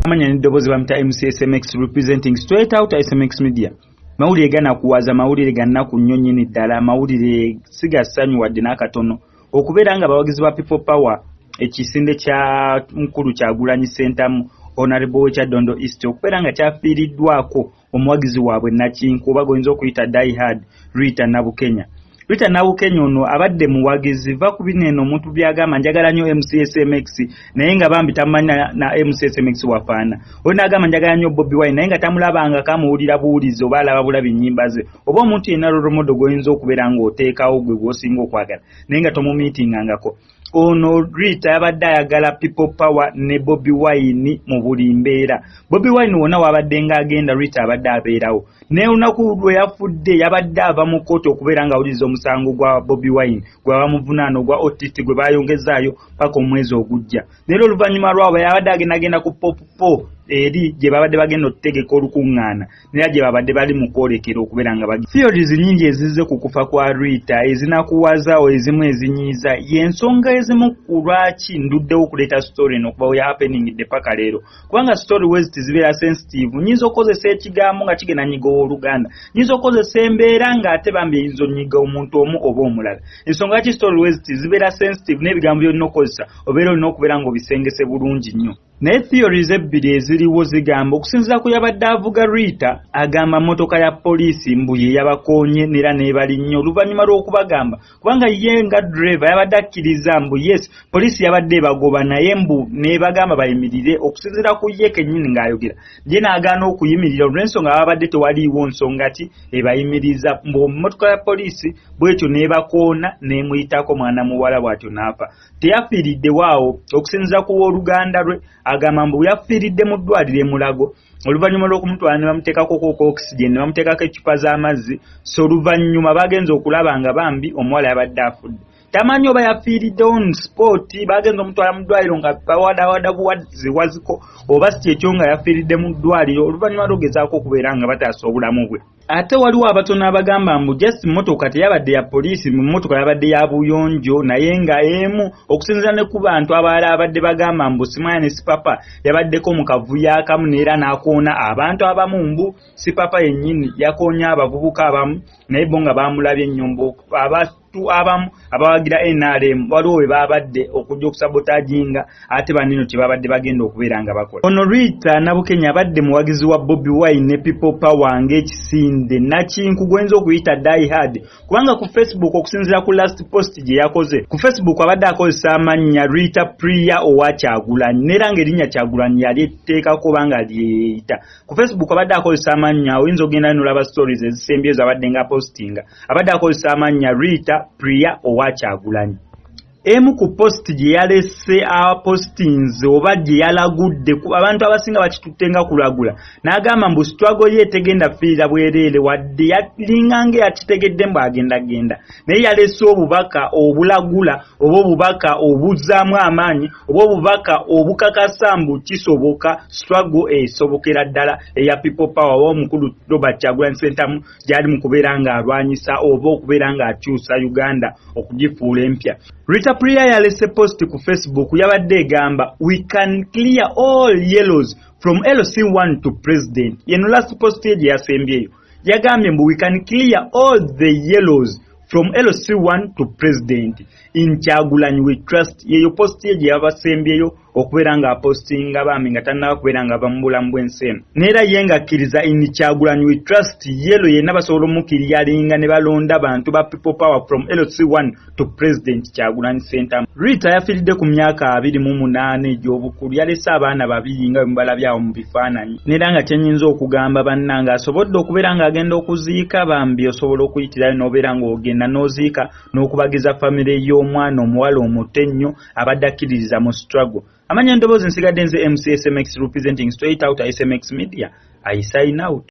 Amanya n'eddoboozi bamuyita MCSMX, representing straight out SMX Media. Mawulire ganakuwaza, mawulire gannaku nnyo nnyini ddala, mawulire si ga ssanyu wadde n'akatono. Okubeera nga abawagizi ba People Power, ekisinde kya mukulu Kyagulanyi Ssentamu, Honorable w'e Kyaddondo East, okubeera nga kyafiiriddwako omuwagizi waabwe nakinku oba goyinza okuyita diehard, Rita Nabukenya. Rita Nabukenya ono abadde muwagizi. Va ku bino eno omuntu byagamba, "Njagala nnyo MCSMX," naye nga bambi tamanyi na MCSMX wafaana. Oyo n'agamba, "Njagala nnyo Bobi Wine," naye nga tamulabanga, kamuwulira buwulizi oba alaba bulabi nnyimba ze, oba omuntu yenna role model gw'oyinza okubeera ng'oteekawo gwe gw'osinga okwagala, naye nga tomumiitingangako. Ono Rita yabadde ayagala People Power ne Bobi Wine mu buli mbeera. Bobi Wine wonna wabadde ng'agenda, Rita abadde abeerawo. Naye olunaku lwe yafudde, yabadde ava mu kkooti okubeera ng'awuliriza omusango gwa Bobi Wine gwe bamuvunaana ogwa OTT, gwe bayongezaayo paka omwezi ogujja. Naye oluvannyuma lwabo yabadde agendagenda ku Popo eri gye babadde bagenda okutegeka olukuŋŋaana, naye gye babadde bali mu kwolekera okubeera nga theories nnyingi ezizze ku kufa kwa Rita, ezinakuwaza, ezimu ezinyiiza. Y'ensonga ezimu ku lwaki nduddewo okuleeta story eno okuba we happeningidde paka leero, kubanga story wezi zibeera sensitive. Nyinza okukozesa ekigambo nga kigenda nyiga owooluganda, nyinza okukozesa embeera ng'ate bambi eyinza onyiga omuntu omu oba omulala. Ensonga lwaki story wezi zibeera sensitive n'ebigambo by'olina okukozesa obeera olina okubeera ng'obisengese bulungi nnyo. Naye theories ebbiri eziriwo zigamba, okusinziira ku yabadde avuga Rita, agamba mmotoka ya poliisi mbu ye yabakoonye nera n'ebali nnyo oluvannyuma lw'okubagamba, kubanga ye nga driver yabadde akkiriza mbu yes, poliisi yabadde ebagoba, naye mbu n'ebagamba bayimirire. Okusinziira ku ye kennyini ng'ayogera, ye n'agaana okuyimirira olw'ensonga babadde tewaliiwo nsonga ki ebayimiriza, mbu mmotoka ya poliisi bwetyo n'ebakoona n'emuyitako, mwana muwala bw'atyo n'afa. Teyafiiriddewo awo. Okusinziira ku wooluganda lwe, agamba mbu yafiiridde mu ddwaliro e Mulago oluvannyuma lw'okumutwala ne bamuteekako ku oxygen, ne bamuteekako eccupa z'amazzi. So oluvannyuma bagenza okulaba nga bambi omuwala yabadde afudde. Tamanyi oba yafiiridde on spot, bagenza omutwala mu ddwaliro nga bawadawada buwaziwaziko, oba si kyekyo nga yafiiridde mu ddwaliro oluvannyuma lwogezaako okubeera nga bataasa obulamu bwe. Ate waliwo abatono abagamba mbu just mmotoka teyabadde ya poliisi, mu mmotoka yabadde ya buyonjo, naye nga emu okusinziira ne ku bantu abalala abadde bagamba mbu simanya ne Sipapa yabaddeko mu kavuyo akamu neera n'akoona abantu abamu, mbu Sipapa yennyini yakoonya abavubuka abamu, naye bo nga bamulabye ennyo, mbu abantu abamu abawagira NRM waliwo we babadde okujja okusabotaginga ate banino kye babadde bagenda okubeera nga bakola. Ono Rita Nabukenya abadde muwagizi wa Bobi Wine ne People Power ng'ekisinde nakinku gwenza okuyita die hard, kubanga ku Facebook, okusinziira ku last post gye yakoze ku Facebook, abadde akozesa amannya Rita Priya owa Kyagulanyi, neera ng'erinnya Kyagulanyi yali etteekako oba nga lyeyita ku Facebook. Abadde akozesa amannya, oyinza ogenda nolaba stories ezisembyezo abadde nga postinga, abadde akozesa amannya Rita Priya owa Kyagulanyi. Emu ku post gye yalese apostinze oba gye yalagudde, abantu abasinga bakitutte nga kulagula, n'agamba mbu struggle ye tegenda fiirira bwereere, wadde yalinga nga yakitegedde mbu agendagenda, naye yalese obubaka obulagula oba obubaka obuzzaamu amaanyi oba obubaka obukakasa mbu kisoboka, struggle esobokera ddala eya People Power oba omukulu Robert Kyagulanyi Ssentamu gy'ali mu kubeera ng'alwanyisa oba okubeera ng'akyusa Uganda okugifuula empya. Rita Priya yalese post ku Facebook yabadde egamba, "We can clear all yellows from LC1 to president." Yeno last post ye gye yasembyeyo yagambye mbu, "We can clear all the yellows from LC1 to president, in Kyagulanyi we trust." Yeyo post ye gye yabasembyeyo okubeera ng'apostinga bambi nga tannaba kubeera nga ava mu bulamu bw'ensi eno. Neera ye ng'akkiriza in Kyagulanyi we trust, yellow yenna basobola omukiriyalinga ne balonda bantu ba People Power from LC1 to President Kyagulanyi Ssentamu. Rita yafiiridde ku myaka 28 egy'obukulu. Yalese abaana babiri nga bwe mubalabyawo mu bifaananyi. Neera nga kyenyinza okugamba bannange, asobodde okubeera ng'agenda okuziika, bambi osobola okuyitirayo n'obeera ng'ogenda n'oziika n'okubagiza famire y'omwana omuwala omuto ennyo abadde akkiririza mu struggle. Amanya ndoboozi nsigadde nze MCSMX, representing straight out SMX Media. I sign out.